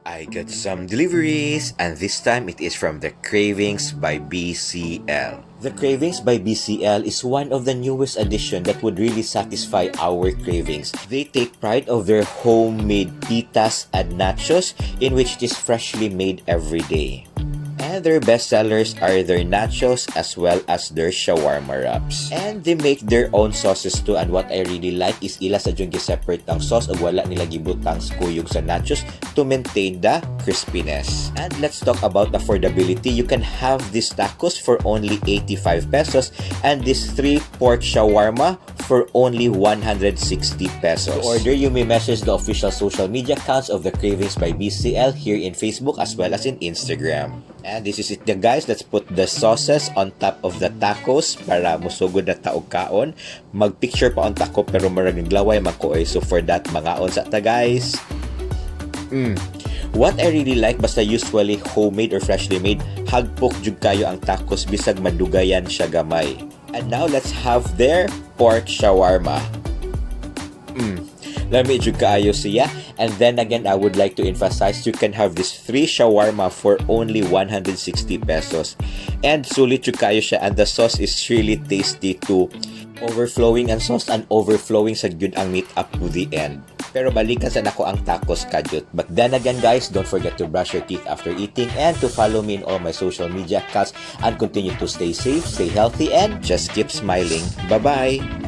I got some deliveries, and this time it is from The Cravings by BCL. The Cravings by BCL is one of the newest addition that would really satisfy our cravings. They take pride of their homemade pitas and nachos, in which it is freshly made every day. And their best sellers are their nachos as well as their shawarma wraps. And they make their own sauces too. And what I really like is ila sad jung separate ang sauce ug wala nila gibutang kuyog sa nachos to maintain the crispiness. And let's talk about affordability. You can have these tacos for only 85 pesos and this three pork shawarma for only 160 pesos. To order, you may message the official social media accounts of The Cravings by BCL here in Facebook as well as in Instagram. And this is it na, guys. Let's put the sauces on top of the tacos para musugod na ta og kaon. Magpicture pa unta ko pero murag naglaway man ko eh. So for that, mangaon sa ta, guys. What I really like, basta usually homemade or freshly made, hagpok jud kayo ang tacos bisag madugayan siya gamay. And now let's have their pork shawarma. Lami jud kaayo siya. And then again, I would like to emphasize you can have this three shawarma for only 160 pesos. And sulit jud kaayo siya and the sauce is really tasty too. Overflowing ang sauce and overflowing sad gyud ang meat up to the end. Pero balikan sa nako ang tacos kadyot. But then again, guys, don't forget to brush your teeth after eating and to follow me in all my social media accounts and continue to stay safe, stay healthy, and just keep smiling. Bye-bye!